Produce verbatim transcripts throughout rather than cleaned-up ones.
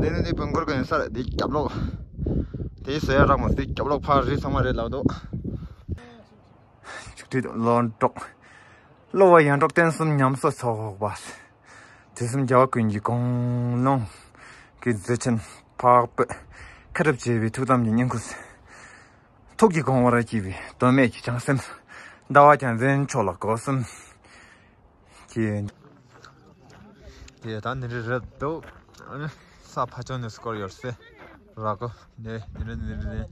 དེ་ནི་འདི་བོན་སྒོར་གྱི་ཡིན་ས་རེད། འདི་རྒྱབ་ལོགས། དེའི་ཟེར་ཡ་རག་མ་སོང་། འདི་རྒྱབ་ལོགས་ཕར་རི་ཚང་མ་རེད་ལབ་འདུག་ཆིག་ཁྲི་ལོ་འབྲོག་བློ་བ་ཡང་འབྲོག་བསྟན་གསུམ་ཉམས་གསོ་ཚོགས་པ། དུས་གསུམ་རྒྱལ་བ་ཀུན་གྱི་དགོངས་ཀློང་གི་མཛོད་ཆེན་འཕགས་བོད། མཁའ་ཁྱབ་བྱེ་བའི་ཐུགས་དམ་གྱི་བསྙེན་ཁུར། ཐུགས་ཀྱི་དགོངས་པར་བསྐྱེད་པའི་དོན་མེད་ཀྱི་བྱང་སེམས། ཟླ་བ་རྒྱལ་མཚན་མཆོག་ལ་སྒོ་གསུམ་གྱིས། དེ་ད་འདི་འདྲ་རེད་འདུག་ཨ་ནི་ས་ཕར་ཕྱོགས་ནས་སྐོར་ཡོད་སེ་རག་གོ། ནས་འདི་འདྲ་འདི་འདྲ་རེད།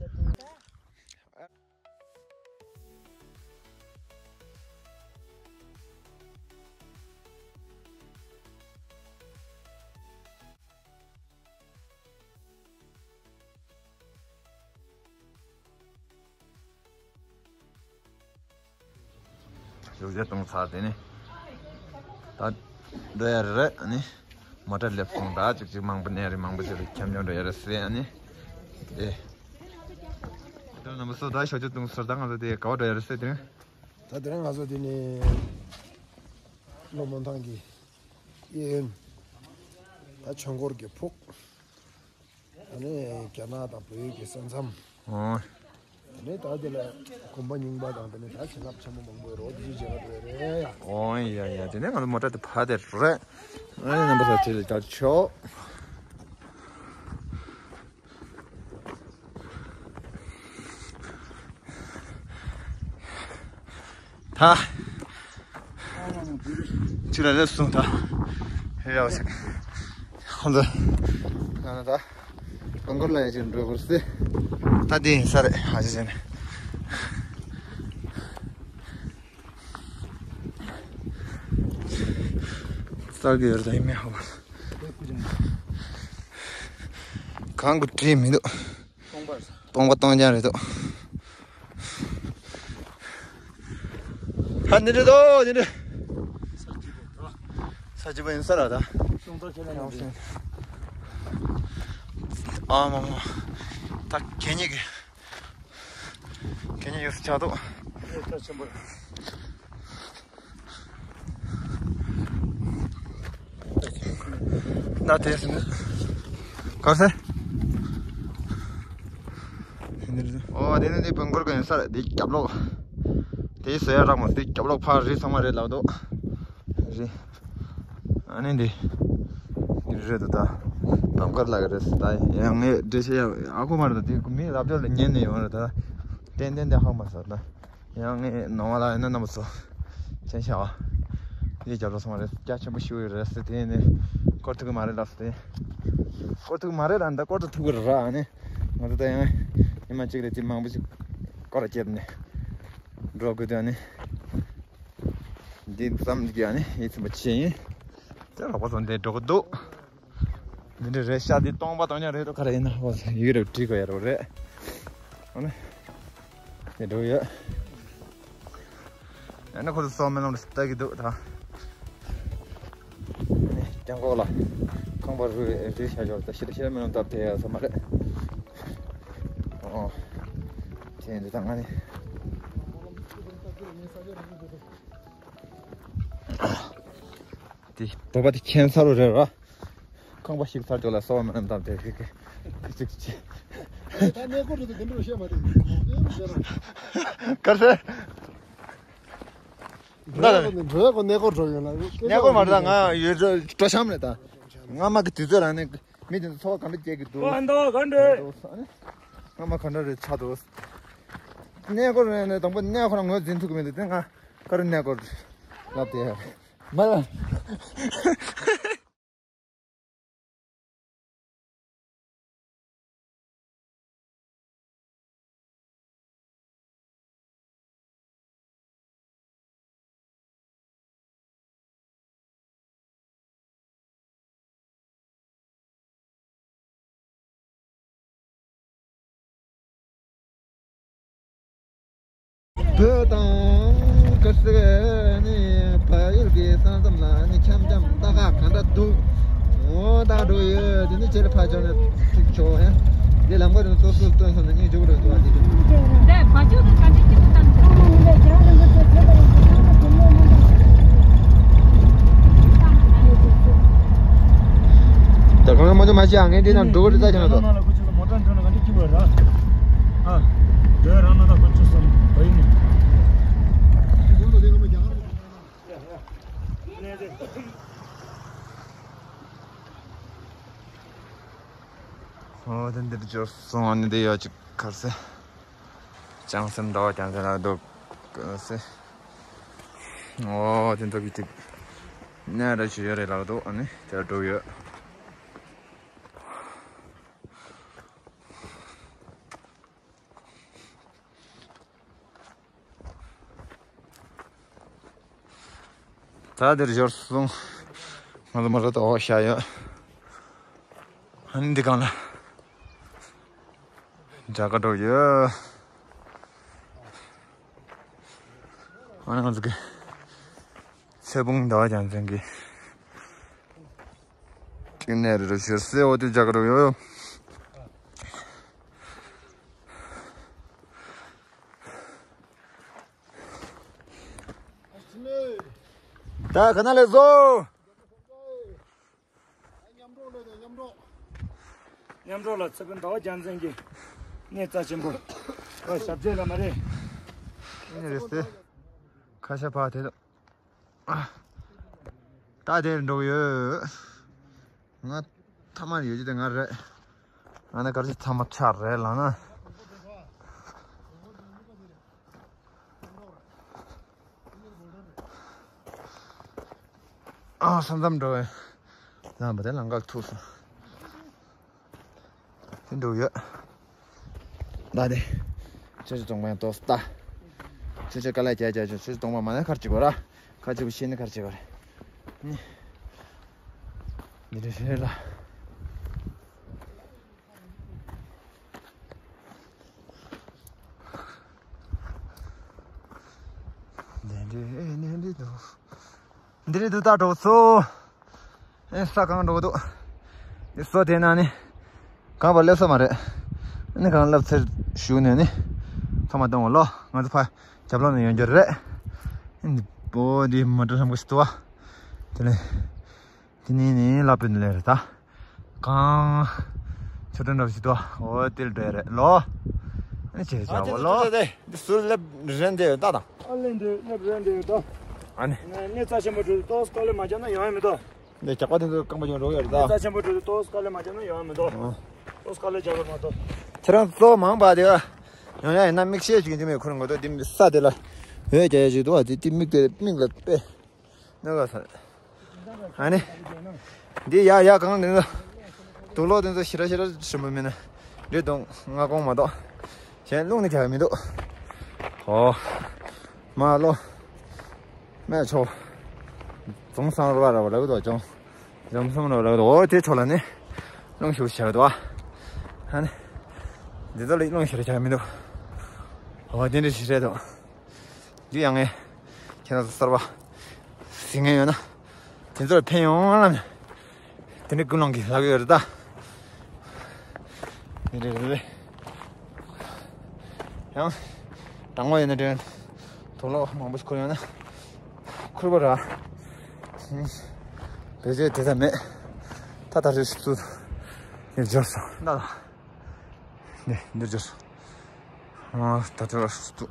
བཞུགས་མཇལ་གཏོང་ཚར། དེ་ནས་ད་འགྲོ་ཡ་རེད། ཨ་ནི་མོ་ཊ་སླེབས་སོང་། ད་ཅིག་ཅིག་མང་པོ་གནས་རེད། མང་པོ་ཅིག་ཁྱམས་ཁྱམས་འགྲོ་ཡ་རེད་ཟེར། ཨ་ནི་དེ་ད་རྣམ་པ་ཚོ་ད་ཞོགས་ཇ་བཏུང་ཚར། ད་ང་ཚོ་དེ་ག་པར་འགྲོ་ཡ་རེད་ཟེར། དེ་རིང་ད་དེ་རིང་ང་ཚོ་དེ་ནས་ལྷོ་མོན་ཐང་གི་གཡས་གཡོན། ད་ཆོས་འཁོར་གྱི་ཕུག་ཨ་ནི་རྒྱ་ནག་དང་བལ་ཡུལ་གྱི་ས་མཚམས། ཨོ། ཨ་ནི་ད་དེ་ལ་དགོན་པ་རྙིང་པ་དང་དེ་ནི་ད་བྱིན་རླབས་ཆེན་པོ་མང་པོ་ཡོད་རེད། དེ་ཚོ་མཇལ་ག་འགྲོ་ཡ་རེད་ཡ། ཨོ་ཡ་ཡ། དེ་ནས་ང་ཚོ་མོ་ཊ་དེ་ཕར་དེ་རེད། ཨ་ནི་རྣམ་པ་ཚོ་དེ་ལ་ད་ཆོག་ད། ཅི་ལ་ལས་སོང་ད། ཧེ་ར་བ་ཞིག་ཁོང་ཚོ། ང་ན་ད། དཔལ་འཁོར་ལ་ཡ་ཅིག་འགྲོ་དགོས་སེ། ད་འདི་ཡིན་ས་རེད། ཧ་ཅི་ཅན། ས་གི་ཡོད་ད་ཡིན་མིན་ཧ་གོ། གང་གི་བྲིས་མི་འདུག་སྟོང་པ་སྟོང་རྐྱང་རེད་འདུག་ཧ་ནི་རེད་དོ་ནི་རེད། ས་གཅིག་པོ་ཡིན་ས་ར་ད། ཨ་མ་མ། ད་གད་སྙིགས་གད་སྙིགས་ཡོད་ས་ཆགས་འདུག་ད་དེ་ཟིན། ག་ཟེ། ཨོ་དེ་ནི་འདི་བོན་སྒོར་གྱི་ཡིན་ས་རེད། འདི་རྒྱབ་ལོགས། དེའི་ཟེར་ཡ་རག་མ་སོང་། འདི་རྒྱབ་ལོགས་ཕར་རི་ཚང་མ་རེད་ལབ་འདུག་རི། ཨ་ནི་འདི། འདི་རེད་འདུག་ད་བམ་དཀར་ལགས་རེད་ཟེར། ད་ཡང་ངས་འགྲེལ་བཤད་ཡ་ཨ་ཁུ་མ་རེད། ད་དེ་མི་ལབ་ཅོག་ལ་ཉན་ནས་ཡོང་རེད། ད་ཏན་ཏན་དེ་ཧ་མ་སོང་ད། ཡང་ངས་ནོར་བ་ལ་ཡིན་ན་རྣམ་པ་ཚོ་མཁྱེན་ཤག་འདི་རྒྱབ་ལོགས་ཚང་མ་རེད། རྒྱ་ཆེན་པོ་ཞིག་རེད་ཟེར། དེ་ནས་སྐོར་ཐུབ་ཀྱི་མ་རེད་ལབ་ཟེར། སྐོར་ཐུབ་ཀྱི་མ་རེད་ལ་འདི་སྐོར་ཐུབ་ཀྱི་རེད། ཨ་ནི་ང་ཚོ་ད་ཡང་ཉི་མ་གཅིག་རེ་དེ་མང་པོ་ཞིག་སྐོར་ར་བརྒྱབ་ནས་འགྲོ་དགོས་དུས། ཨ་ནི་འདི་ཙམ་གྱིས་ཨ་ནི་ཡིད་ཚིམ་པོ་བྱས་ཡིན། དེ་རོགས་པ་ཚོ་འདིར་འགྲོ་གི་འདུག་འདི་འདྲ་རེད་ཤག་འདི་སྟོང་པ་སྟོང་རྐྱང་རེད་འདུག་ག་རེ་ཡིན་ན་ཧོ་ཡིག་རེ་བྲིས་དགོས་ཡ་རོ་རེད། ཨ་ནི། དེ་འགྲོ་ཡོད། ཨ་ནི་ཁོ་ཚོ་སོག་སྨོན་ལམ་ལ་ལྟ་གི་འདུག་ད། ཨ་ནི་རྒྱང་ཁོག་ལ་ཁང་པ་རུ་རེ་བཞག་ཡོད། ད་ཤི་ད་ཤི་ད་སྨོན་ལམ་བཏབ་དེ་ཡ་ས་མ་རེད། ཨོ། དེ་འདི་ད་ང་ནི། དེ་བོད་པ་དེ་ཁྱད་མཚར་རོ་རེད་ར། ཁང་པ་ཞིག་ཚར་ཅོག་ལ་སོག་སྨོན་ལམ་བཏབ་དེ་ཁི་ཁི་ཁི་ཅིག་ཅིག་ད་གནས་སྐོར་རེད་དེ་འདི་འདྲ་བཤད་མ་རེད། གར་ཟེར། འགྲོ་ཡ་གོ་གནས་སྐོར་འགྲོ་ཡོད་ལ། གནས་སྐོར་མ་རེད། ད་ང་ཡོད་འགྲོ་འགྲོ་བཤམས་རེད། ད་སྔ་མ་གི་དུས་ཚོད་ལ་ནི་མི་དེ་ཚོ་འཚོ་བ་ག་འདྲ་སྐྱེལ་གི་འདུག་ཨ་མདོ་ག་འདྲ། སྔ་མ་ག་འདྲ་རེད་ཆགས་འདུག་གནས་སྐོར་རེད་ནས་དང་པོ་གནས་ཁོ་རང་ངོས་འཛིན་ཐུབ་ཀྱི་མི་འདུག་དེ་ང་ག་རེ་གནས་སྐོར་ལབ་དེ་མ་ལ། བོད་དང་ཀི་སི་ནི་བལ་ཡུལ་གྱི་ས་མཚམས་ལ་ནི་འཆམ་འཆམ་ལྟ་ག་ག་འདྲ་འདུག་འོ་ད་འགྲོ་ཡོད། དེ་ནི་ཆེ་ལ་ཕ་ཆོ་ནས་ཐུག་ཆོག་ཧེ། འདི་ལམ་ཁ་རིང་སོ་སོ་སྟོན་སོང་ནས་ངས་འཇུག་རོགས་འདུག་བ་དེ་དུས། འདི་ཕ་ཆོ་ནས་ག་འདྲ་སྐྱིད་པོ་བཏང་འདུག་ད་གང་ལ་མ་འདུག་མ་བྱེད་ཨ། ངས་འདི་ན་འགྲོ་གི་རེད། ད་ཁྱོད་ལ་ད། ང་ལ་ཁུ་ཆུ་ལ་མོ་ཊ་འགྲོ་ན་ག་འདྲ་སྐྱིད་པ་ར། ཨ། འགྲོ་རང་ན་ད་ཁུ་ཆུ་སམ་བ་ཡིན་ནི། ཨོ་དེ་འདིར་འབྱོར་སོང་། ཨ་ནི་འདི་ཡོད་ཅིག་གར་སེ། ལྕང་སེམས་འདྲ་བ་ཀྱང་ཟེར་ལ་འདུག་ག་སེ། ཨོ་དེ་འདྲ་གི་ཅིག་གནས་ར་ཞུ་ཡོད་རེད་ལགས་འདུག་ཨ་ནི་དེར་འགྲོ་ཡོད། ད་འདིར་འབྱོར་སོང་། ང་ཚོ་མ་ར་ཏོ་ཤ་ཡོད། ཨ་ནི་འདི་གང་ལ་རྒྱ་གར་འགྲོ་ཡོད། ཨ་ནི་ང་ཚོ་གི་ཚེ་ཕུང་ཟླ་བ་རྒྱལ་མཚན་གི་གཅིག་ནས་རེ་རེ་ཞོར་སེ་འོ་དེ་རྒྱ་གར་འགྲོ་ཡོད། ད་ག་ན་ལེགས་སོ། མཉམ་རོགས་ལ་ཚེ་ཕུང་ཟླ་བ་རྒྱལ་མཚན་གྱི་གནས་རྩ་ཆེན་པོ། ཨ་ཞབས་རྗེས་ལ་མ་རེད། ཨེ་རེད་སེ། ཁ་ཤ་ཕ་དེ་དང་། ད་དེར་འགྲོ་གི་ཡོད། ང་ཐ་མ་ཡོད་ཀྱི་དེ་ང་རེད། ང་ནི་གར་ཅི་ཐ་མ་ཆ་རེད་ལ་ན། ཨ་ས་མཚམས་འགྲོ་བའི་ལམ་པ་དེ་ལམ་ཁ་ཐུག་སོང་། དེ་འགྲོ་ཡོད། ད་དེ། ཆུ་ཆུ་གཏོང་མ་ཡང་ཏོག་ལྟ། ཆུ་ཆུ་དཀའ་ལས་རྒྱག་རྒྱག་ཆུ་ཆུ་གཏོང་མ་མ་ན་ཁར་ཅིག་གོ་ར། ཁ་ཅིག་གོ་ཤེས་ནི་ཁར་ཅིག་གོ་ར། ནི། འདི་འདྲ་ཞིག་རེད་ལ། འདི་འདྲ་འདི་འདྲ་འདུག་འདི་རེད་འདུག་ད་གྲོགས་ཚོ། ཨེ་ས་གང་འགྲོ་གི་འདུག་འདི་སོ་དེ་ན་ནི། གང་བ་སླེབས་ས་མ་རེད། ཨ་ནི་གང་སླེབས་ཚེར་ཞུགས་ནས་ནི། ཐོག་མ་གཏོང་བ་ལོ། ང་ཚོ་ཕ་རྒྱབ་ལོགས་ནས་ཡོང་རྒྱུ་རེད། ཨ་ནི་པོ་འདི་མ་འགྲོ་ཧམ་གོ་ཞིག་འདུག་བ། དེ་ནས། དེ་ནས་ནི་ལབ་པའི་ལས་རེད་ད། གང་། ཆུ་ཕྲན་འགྲོ་ཞིག་འདུག་འོ་དེ་འདྲ་རེད་ལོ། ཨ་ནི་བྱས་བྱ་བ་ལོ། འདི་སུ་སླེབས་རན་དེ་ཡོད་ད་དང་། ཨ་ལེ་འདི་སླེབས་རན་དེ་ཡོད་ད། ཨ་ནི། གནས་རྩ་ཆེན་པོ་འགྲོ་ཏོག་དཀའ་ལས་མ་བརྒྱབ་ན་ཡོང་ཡ་མི་འདུག་འདི་ཇག་པ་དེ་ཚོ་རྐང་པ་ཡོང་འགྲོ་ཡོད་རེད་ད། གནས་རྩ་ཆེན་པོ་འགྲོ་ཏོག་དཀའ་ལས་མ་བརྒྱབ་ན་ཡོང་ཡ་མི་འདུག་ཏོག་དཀའ་ལས་རྒྱག་དགོས་མ་གཏོགས། ཁྱེད་རང་ཚོ་མང་པ་དེ་ཡོང་ཡ་ཡིན་ན་མིག་ཤེལ་ཅིག་འདི་མེད་ཁོ་རང་གོ་ཏོ་འདི་ས་དེ་ལ་འོད་རྒྱག་ཡ་ཅིག་འདུག་བ། དེ་དེ་མིག་དེ་མིག་ལ་དཔེ། ནོ་ག་ས། ཨ་ནི། འདི་ཡ་ཡ་གང་འདི་ཚོ། དུག་ལོག་འདི་ཚོ་ཞི་ར་ཞི་ར་ཞིམ་པོ་མིན་ན། འདྲེ་དང་ང་གོང་མ་གཏོགས། གཞན་རླུང་ནི་རྒྱག་མི་འདུག་ཨོ། མ་ལོ། མེ་ཆོ། རྫོང་སང་ར་བ་ར་བ་ལ་གི་དོ་ཅོང་། རྫོང་སང་ར་བ་ལ་གི་དོ་ཨོ་དེ་ཆོ་ལ་ནི། རླུང་ཞུ་ཞེ་བ་དོ། ཨ་ནི། འདི་ཚོ་ལ་རླུང་ཞེ་ར་རྒྱག་མི་འདུག་ཨོ་དེ་འདྲ་ཞིག་རེད་དོ། འདི་ཡང་ངས་ཁྱེད་རང་ཚོ་གསར་པ་གཟིགས་མཁན་ཡོད་ན་དེ་ཚོར་ཕན་ཡོང་ལ་ནི་དེ་འདྲ་ཀུན་སློང་གི་ལག་ཡོད་རེད་ད། འདི་འདྲ་རེད་རེད། ཡང་དྲང་མོ་ཡོད་ན་དྲན་དུག་ལོག་མང་པོ་ཞིག་ཁུར་ཡོང་ན་ཁུར་བ་ར་བེད་སྤྱོད་དེ་ཙམ་མེད། ད་ད་རེས་སུ་ཡོད་འབྱོར་སོང་ད། ནས་འདིར་འབྱོར། ཨ་ད་ལྟ་སུ་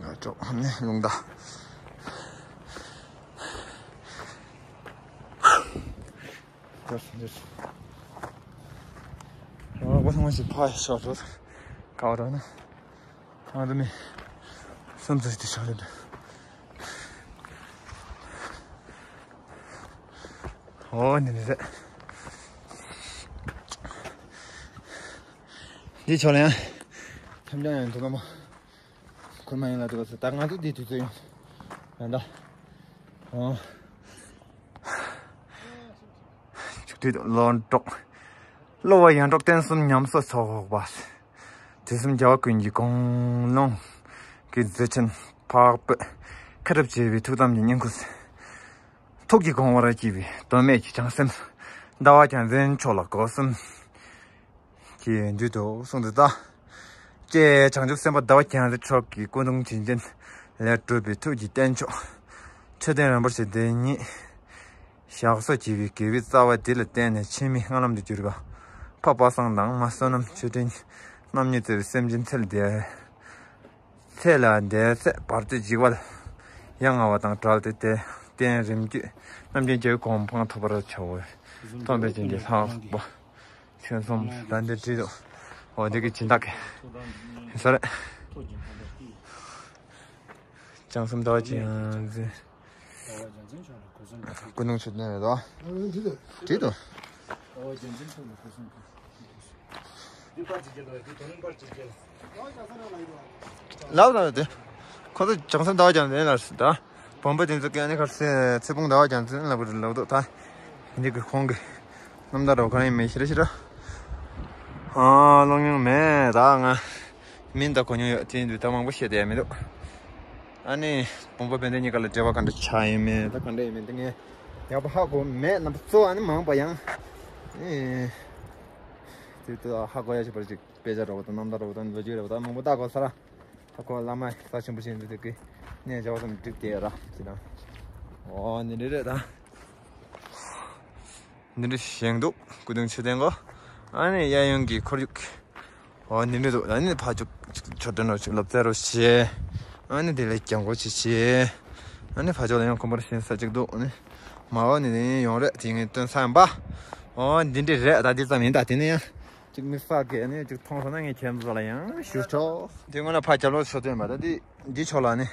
ང་ཅོག་ནས་ལུང་ད། འབྱོར་འབྱོར། ཨ་གོ་སོང་ཞིག་ཕ་ཤོག་འབྱོར། ག་བ་ར་ན། ཨ་ད་མི། སམ་ཚ་ཞིག་ཏུ་ཤོག་རེད། ཨོ་ནི་ནི་རེད། འདི་ཆོ་ལ་ཡང་འཐེན་ཀྱང་ཡང་འདུག་ག་མོ། ཁུར་མ་ཡིན་ལ་འདུག་ག་ད་ང་ཚོ་འདི་དུས་ཚོད་ཡིན་ད་ལྟ། ཨོ། ཆུ་ཐིགས་ལོ་འབྲོག་གློ་བ་ཡང་འབྲོག་བསྟན་གསུམ་ཉམས་སུ་སོགས་པ། དུས་གསུམ་རྒྱལ་བ་ཀུན་གྱི་དགོངས་ཀློང་གི་མཛོད་ཆེན་འཕགས་བོད་མཁའ་ཁྱབ་ཆེ་བའི་ཐུགས་དམ་གྱི་བསྙེན་བཀུར། ཐུགས་ཀྱི་དགོངས་པར་བགྱིས་པའི་དོན་མེད་ཀྱི་བྱང་སེམས་ཟླ་བ་རྒྱལ་མཚན་མཆོག་ལ་སྒོ་གསུམ་གྱི་མདུན་དུ་གསུངས་ཏེ་ད། ཀྱེ་བྱང་ཆུབ་སེམས་དཔའ་ཟླ་བ་རྒྱལ་མཚན་མཆོག་གི་སྐུ་གདུང་བྱིན་ཅན་ལས་གྲུབ་པའི་ཐུགས་ཀྱི་རྟེན་མཆོག་མཆོད་རྟེན་རིན་པོ་ཆེ་དེ་ཉིད་ ཞག་སོགས་བགྱིས་པའི་དགེ་བའི་རྩ་བ་འདི་ལ་བརྟེན་ནས་ཕྱི་མའི་སྨོན་ལམ་དུ་གྱུར་པ། འཕགས་པ་སངས་དང་མ་བསོད་ནམས་མཆོད་སྤྲིན་རྣམ་གཉིས་བརྩེ་བའི་སེམས་ཅན་ཚེ་ལ་འདས། ཚེ་ལ་འདས་ཚད་བར་དོའི་འཇིགས་པ་ཡ་ང་བ་དང་བྲལ་ཏེ། དེར་རྟེན་རིམ་གྱིས་རྣམ་མཁྱེན་རྒྱལ་བའི་གོ་འཕང་ཐོབ་པར་བྱའོ། སྟོན་པའི་སྦྱིན་གྱི་ལྷ་བ། ཁྱོད་གསུམ་ད་འདི་བྲིས་འདུག་འོ་འདི་གི་སྦྱིན་བདག་གི་ས་རེད། བྱང་སེམས་ཟླ་བ་བྱང་འཛིན། སྐུ་གདུང་མཆོད་རྟེན་རེད་དོ། བྲིས་འདུག་ལབ་དང་དེ། ཁོ་ཚོ་བྱང་སེམས་ཟླ་བ་བྱང་འཛིན་ལ་ཟེར་ད། བོན་པོ་དེ་ཚོ་གན་ནི་ཁར་སེ་ཚེ་སྤོང་ཟླ་བ་བྱང་འཛིན་ལབ་གི་ལབ་འདུག་ད་འདི་གི་ཁོང་གི་རྣམ་ཐར་རོ་གང་ཡིན་མེད་ཤི་ར་ཤི་ར། ཨ་ལོང་ཡང་མེད་ད་ང་། མིན་ད་གོ་མྱོང་ཡོད་དེ་འདུག་ད་མང་པོ་བཤད་དེ་ཡ་མི་འདུག་ཨ་ནི་བོན་པོ་བན་དེ་གཉིས་ཀ་ལ་འབྲེལ་བ་ག་འདྲ་ཆགས་ཡིན་མིན་ད་ག་འདྲ་ཡིན་མིན་དེ་ངས་ཡག་པོ་ཧ་གོ་མེད། རྣམ་པ་ཚོ་ཨ་ནི་མང་པ་ཡང་ཨེ་དེ་ད་ཧ་གོ་ཡ་ཆེ་བར་ཅིག་དཔེ་ཆ་རོ་དང་རྣམ་ཐར་རོ་དང་ལོ་རྒྱུས་རོ་དང་མང་པོ་ད་གོ་ས་ར། ད་ཁོ་བླ་མ་ས་ཆེན་པོ་ཞིག་འདུག་དེ་གི་གནས་བྱ་བ་ཙམ་འགྲིག་དེ་ར་ཅི་དང་། ཨོ་ནི་རེ་རེ་ད། འདི་འདྲ་བཞེངས་འདུག་སྐུ་གདུང་མཆོད་རྟེན་གོ། ཨ་ནི་གཡས་གཡོན་གྱི་ཁོར་ཡུག་ཨོ་ནི་འདྲ་འདུག་ཨ་ནི་ཕ་ཅུག་མཆོད་རྟེན་རོ་ཅིག་ལབ་རྩེ་རོ་བྱེད། ཨ་ནི་དེ་ལས་གྱང་གོ་ཅིག་བྱེད། ཨ་ནི་ཕ་ཅོག་ལ་ཡང་ཁོམ་པར་ཞིང་ས་ཅིག་འདུག་ཨ་ནི་མ་འོ་ནི་ནི་ཡོང་རེད་དེ་ངས་སྟོན་ས་ཡིན་པ། ཨོ་འདི་འདྲ་རེད་ད་འདི་ཙམ་ཡིན་ད་དེ་ནི་ཡང་ཅིག་མི་ས་གི་ཨ་ནི་ཅིག་མཐོང་སོང་ན་ངས་ཁྱེད་ཚོ་ལ་ཡང་ཞུ་ཆོག་དེ་སྔོན་ལ་ཕ་རྒྱབ་ལོགས་ཕྱོགས་སྟོན་པ་ད་འདི་འདི་ཕྱོགས་ལ་ནི།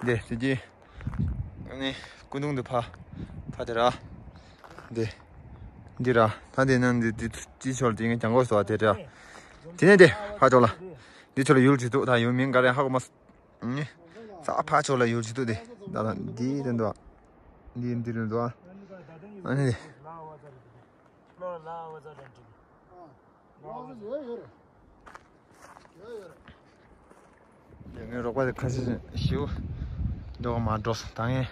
འདི་དེ་གྱི་ཨ་ནི་སྐུ་གདུང་འདི་ཕ་ཕ་དེ་ར། འདི་འདི་ར་ད་དེ་ན་འདི་འདི་འདི་ཕྱོགས་དེ་ངས་གྱང་གོག་སོ་དེ་ར། དེ་ནས་འདི་ཕ་ཕྱོགས་ལ་འདི་ཕྱོགས་ལ་ཡུལ་གྱི་འདུག་ད་ཡུལ་མིང་ག་རེ་ཧ་གོ་མ་སོང་། ནི་ས་ཕ་ཕྱོགས་ལ་ཡུལ་གྱི་འདུག་དེ་ད་ད་འདི་དེ་འདུག་འདི་འདི་རེད་འདུག་ཨ་ནི་འདི། ལོ་ལ་བ་ཛ་དང་འགྲིག་ཡོད་ཡོད་རེད། ཡོད་ཡོད་རེད། ངའི་རོགས་པ་དེ་ཁ་ཤས་ཞིའུ་འགྲོ་མ་འགྲོ་སོང་ད་ངས་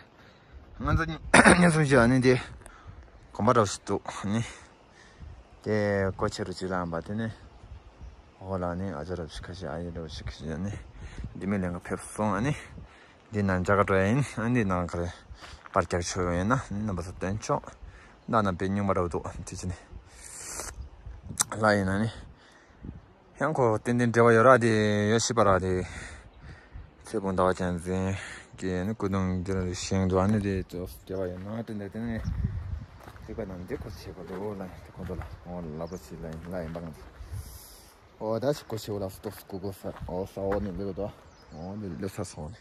ང་ཚོ་གཉིས་གསུམ་ཞིག་ཨ་ནི་དེ་གོམ་པ་འདྲ་བོ་ཞིག་འདུག་ཨ་ནི་དེ་སྒོ་ཕྱེ་རུ་ཅིག་ལངས་པ་དེ་ནི་འོག་ལ་ནི་ཨ་ཅག་འདྲ་བོ་ཞིག་ཁ་ཤས་ཨ་ཡེ་འདྲ་བོ་ཞིག་ཁ་ཤས་ཨ་ནི་འདི་མི་ལེན་ག་ཕེབས་སོང་ཨ་ནི། འདི་ནང་རྒྱ་གར་འགྲོ་ཡ་ཡིན། ཨ་འདི་ནང་ག་རེ་པར་རྒྱག་ཆོག་ཡོད་ན་རྣམ་པ་ཚོ་སྟོན་ཆོག་ད་ནང་དཔེ་རྙིང་པ་འདྲ་བོ་འདུག་དེ་ཅི་ནི་ལ་ཡིན་ན་ནི་ཡང་ཁོ་ཏན་ཏན་འབྲེལ་བ་ཡོད་ར་དེ་ཡོད་སྲིད་པ་ར་དེ་ཚེ་སྤོང་ཟླ་བ་བྱང་འཛིན་གྱི་ནི་སྐུ་གདུང་འདིར་བཞེངས་འདུག་ཨ་ནི་དེ་ཚོ་འབྲེལ་བ་ཡོད་ན་ཏན་ཏན་དེ་ནི་ཚིག་པ་ནང་འདི་ཁོ་བྱེད་དགོས་འདུག་ལ་ཡིན་དེ་ཁོ་ཚོ་ལ་འོ་ལབ་པ་ཞིག་ལ་ཡིན་ལ་ཡིན་པ་ང་ཚོ་འོ་ད་ཞིག་གོ་ཤེས་འོ་ལ་སྟོགས་སུ་གོ་གོ་ས་འོ་ས་འོ་ནི་ལེ་གོ་དོ་འོ་ནི་ལེ་ས་སོང་ནི།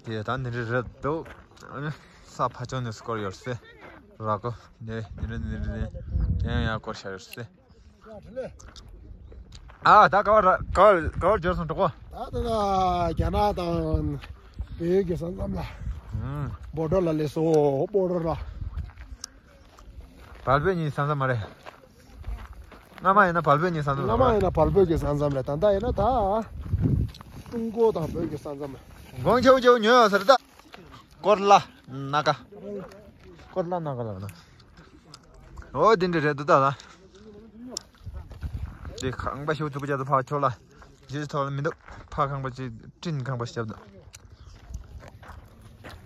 དེ་ད་འདི་རེད་རེད་འདུག་ཨ་ནི་ས་ཕ་ཅོ་ནས་སྐོར་ཡོད་སེ་ར་གོ་ནས་འདི་རེད་འདི་རེད་འདི་རེད་དེ་ཡང་ཡང་སྐོར་བྱ་ཡོད་སེ། ཨ་ད་ག་བར་ག་བར་ག་བར་འབྱོར་སོང་གྲོགས་པོ། ད་ད་ད་རྒྱ་ནག་དང་བོད་ཀྱི་ས་མཚམས་ལ། ཨུམ། བོ་ཌར་ལ་སླེབས་སོ་བོ་ཌར་ལ། བལ་བོད་གཉིས་ས་མཚམས་མ་རེད། སྔ་མ་ཡིན་ན་བལ་བོད་གཉིས་ས་མཚམས་སྔ་མ་ཡིན་ན་བལ་བོད་ཀྱི་ས་མཚམས་རེད། ད་ལྟ་ཡིན་ན་ད་ཀྲུང་གོ་དང་བོད་ཀྱི་ས་མཚམས་རེད། དགོང་ཆེ་བོ་ཆེ་བོ་ཉོ་ཡོད་ས་རེད་ད། ཀོར་ལ་ན་ཀ། ཀོར་ལ་ན་ཀ་ལ་ན། ཨོ་དེ་འདྲ་རེད་འདུག་ད་ལ། དེ་ཁང་པ་ཤོག་ཐུབ་པ་ཅག་ཏུ་ཕར་ཕྱོགས་ལ། རྗེས་ཐོག་ལ་མི་འདུག་ཕ་ཁང་པ་ཅིག་སྤྲིན་ཁང་པ་ཞབས་ད།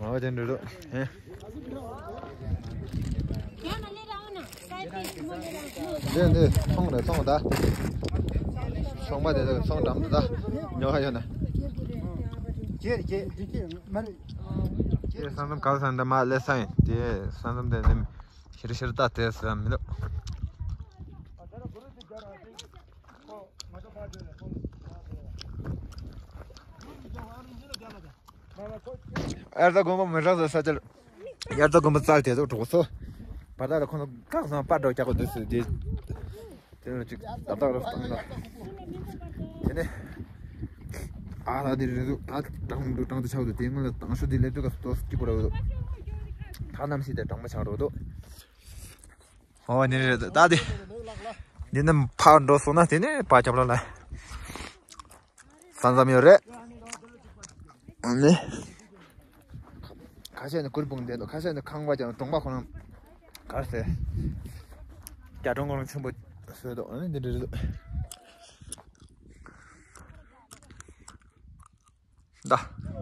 ཨོ་དེ་འདྲ་འདུག་ཧེ། འདི་འདི་ཚོང་རེད་ཚོང་ད། ཚོང་པ་དེ་ཚོ་ཚོང་འགྲམ་དུ་ད་ཉོ་ཧ་ཡོད་ན། ཁྱེད་ཁྱེད་ཁྱེད་མ་རེད། དེ་ས་མཚམས་ག་ས་འདི་མ་སླེབས་ས་ཡིན་དེ་ས་མཚམས་དེ་འདི་ཤི་རི་ཤི་རི་ད་དེ་ས་མི་འདུག་ཨར་ད་དགོན་པ་མི་རག་ས་ས་ཅལ། དབྱར་རྩྭ་དགུན་འབུ་བཙལ་དེ་ཚོ་གྲོགས་སོ། བར་ཐག་ལ་ཁོང་ཚོ་བཀག་སོང་པར་འགྲོ་རྒྱག་གོ་འདུག་ཟེར་དེ། དེ་ཚོ་ཅིག་ཏག་ཏག་རུ་བཏང་ལ། དེ་ནས། ཨ་ལ་དེ་རེད་འདུག་ད་དྲང་འདུག་དྲང་དུ་ཆགས་འདུག་དེ་སྔོན་ལ་དང་ཤོ་དེ་སླེབས་དུས་སྐབས་ཏོག་སྐྱིད་པོ་ར་འདུག་ད་གནམ་གཤིས་དེ་གྲང་མོ་ཆགས་འགྲོ་འདུག་ཨོ་ནི་རེད་ད་དེ། འདི་ནས་ཕར་འགྲོ་སོང་ན་དེ་ནས་ཕར་རྒྱབ་ལ་ལ། ས་མཚམས་ཡོད་རེད། ཨ་ནི། ཁ་ཤས་ནི་གུར་སྤུངས་བསྡད་འདུག་ཁ་ཤས་ནི་ཁང་པ་ཀྱང་གྲོང་པ་ཁོ་རང་གར་ཟེར། རྒྱ་གྲོང་ཁོ་རང་ཆེན་པོ་བཟོས་འདུག་ཨ་ནི་འདི་འདྲ་རེད་འདུག་ད།